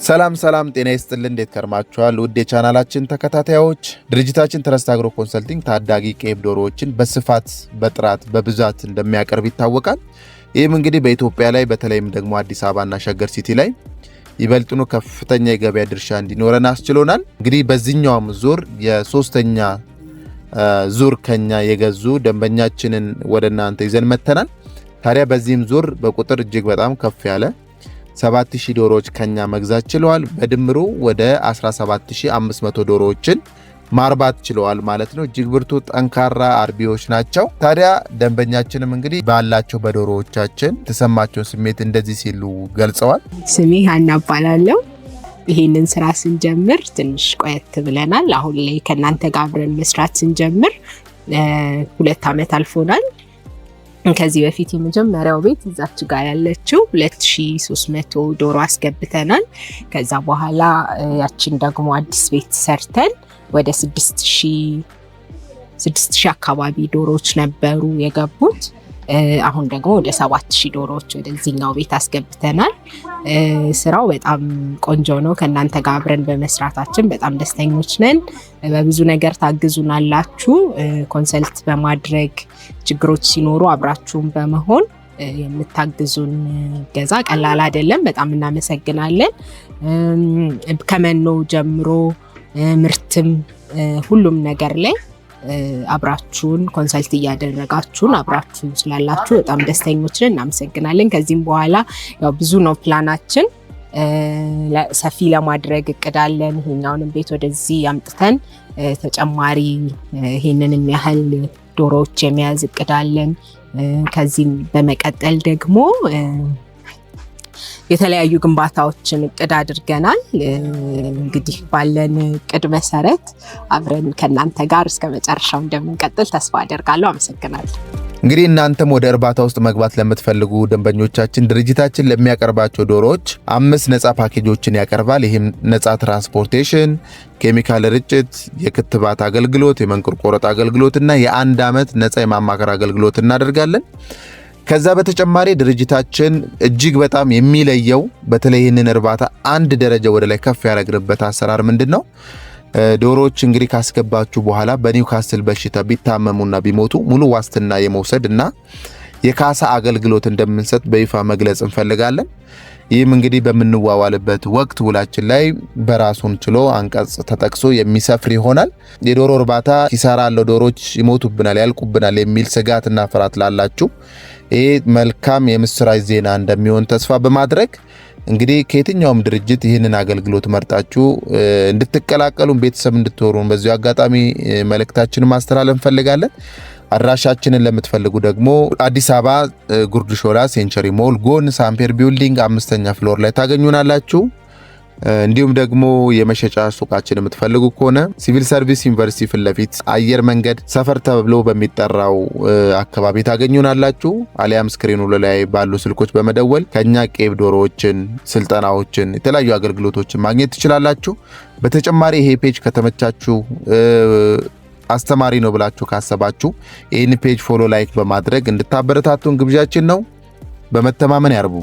ሰላም ሰላም፣ ጤና ይስጥልን። እንዴት ከርማችኋል? ውድ የቻናላችን ተከታታዮች፣ ድርጅታችን ትረስት አግሮ ኮንሰልቲንግ ታዳጊ ቄብ ዶሮዎችን በስፋት፣ በጥራት፣ በብዛት እንደሚያቀርብ ይታወቃል። ይህም እንግዲህ በኢትዮጵያ ላይ፣ በተለይም ደግሞ አዲስ አበባና ሸገር ሲቲ ላይ ይበልጥኑ ከፍተኛ የገበያ ድርሻ እንዲኖረን አስችሎናል። እንግዲህ በዚህኛውም ዙር የሶስተኛ ዙር ከኛ የገዙ ደንበኛችንን ወደ እናንተ ይዘን መጥተናል። ታዲያ በዚህም ዙር በቁጥር እጅግ በጣም ከፍ ያለ 7000 ዶሮዎች ከኛ መግዛት ችለዋል። በድምሩ ወደ 17500 ዶሮዎችን ማርባት ችለዋል ማለት ነው። እጅግ ብርቱ ጠንካራ አርቢዎች ናቸው። ታዲያ ደንበኛችንም እንግዲህ ባላቸው በዶሮዎቻችን የተሰማቸውን ስሜት እንደዚህ ሲሉ ገልጸዋል። ስሜ ሀና እባላለሁ። ይሄንን ስራ ስንጀምር ትንሽ ቆየት ብለናል። አሁን ላይ ከእናንተ ጋር አብረን መስራት ስንጀምር 2 ዓመት አልፎናል። ከዚህ በፊት የመጀመሪያው ቤት እዛች ጋር ያለችው 2300 ዶሮ አስገብተናል። ከዛ በኋላ ያችን ደግሞ አዲስ ቤት ሰርተን ወደ 6000 አካባቢ ዶሮዎች ነበሩ የገቡት። አሁን ደግሞ ወደ 7000 ዶሮዎች ወደዚህኛው ቤት አስገብተናል። ስራው በጣም ቆንጆ ነው። ከእናንተ ጋር አብረን በመስራታችን በጣም ደስተኞች ነን። በብዙ ነገር ታግዙናላችሁ። Consult በማድረግ፣ ችግሮች ሲኖሩ አብራችሁን በመሆን የምታግዙን እገዛ ቀላል አይደለም። በጣም እናመሰግናለን። ከመኖ ጀምሮ ምርትም ሁሉም ነገር ላይ አብራችሁን consult እያደረጋችሁን አብራችሁን ስላላችሁ በጣም ደስተኞች ነን። እናመሰግናለን። ከዚህም በኋላ ያው ብዙ ነው ፕላናችን፣ ሰፊ ለማድረግ እቅድ አለን። ይሄኛውንም ቤት ወደዚህ አምጥተን ተጨማሪ ይሄንን የሚያህል ዶሮዎች የመያዝ እቅድ አለን። ከዚህም በመቀጠል ደግሞ የተለያዩ ግንባታዎችን እቅድ አድርገናል። እንግዲህ ባለን እቅድ መሰረት አብረን ከእናንተ ጋር እስከ መጨረሻው እንደምንቀጥል ተስፋ አደርጋለሁ። አመሰግናለሁ። እንግዲህ እናንተም ወደ እርባታ ውስጥ መግባት ለምትፈልጉ ደንበኞቻችን ድርጅታችን ለሚያቀርባቸው ዶሮዎች አምስት ነፃ ፓኬጆችን ያቀርባል። ይህም ነፃ transportation፣ ኬሚካል ርጭት፣ የክትባት አገልግሎት፣ የመንቁር ቆረጥ አገልግሎት እና የአንድ ዓመት ነፃ የማማከር አገልግሎት እናደርጋለን። ከዛ በተጨማሪ ድርጅታችን እጅግ በጣም የሚለየው፣ በተለይ ይህንን እርባታ አንድ ደረጃ ወደ ላይ ከፍ ያደረግንበት አሰራር ምንድን ነው? ዶሮዎች እንግዲህ ካስገባችሁ በኋላ በኒውካስል በሽታ ቢታመሙና ቢሞቱ ሙሉ ዋስትና የመውሰድ እና የካሳ አገልግሎት እንደምንሰጥ በይፋ መግለጽ እንፈልጋለን። ይህም እንግዲህ በምንዋዋልበት ወቅት ውላችን ላይ በራሱን ችሎ አንቀጽ ተጠቅሶ የሚሰፍር ይሆናል። የዶሮ እርባታ ኪሳራ አለው፣ ዶሮዎች ይሞቱብናል፣ ያልቁብናል የሚል ስጋትና ፍርሃት ላላችሁ ይህ መልካም የምስራች ዜና እንደሚሆን ተስፋ በማድረግ እንግዲህ ከየትኛውም ድርጅት ይህንን አገልግሎት መርጣችሁ እንድትቀላቀሉን፣ ቤተሰብ እንድትሆኑን በዚሁ አጋጣሚ መልእክታችንን ማስተላለፍ እንፈልጋለን። አድራሻችንን ለምትፈልጉ ደግሞ አዲስ አበባ ጉርድ ሾላ ሴንቸሪ ሞል ጎን ሳምፔር building አምስተኛ floor ላይ ታገኙናላችሁ። እንዲሁም ደግሞ የመሸጫ ሱቃችን የምትፈልጉ ከሆነ ሲቪል ሰርቪስ ዩኒቨርሲቲ ፊት ለፊት አየር መንገድ ሰፈር ተብሎ በሚጠራው አካባቢ ታገኙናላችሁ። አሊያም screen ኑ ላይ ባሉ ስልኮች በመደወል ከኛ ቄብ ዶሮዎችን፣ ስልጠናዎችን፣ የተለያዩ አገልግሎቶችን ማግኘት ትችላላችሁ። በተጨማሪ ይሄ page ከተመቻችሁ፣ አስተማሪ ነው ብላችሁ ካሰባችሁ ይህን page follow፣ like በማድረግ እንድታበረታቱን ግብዣችን ነው። በመተማመን ያርቡ።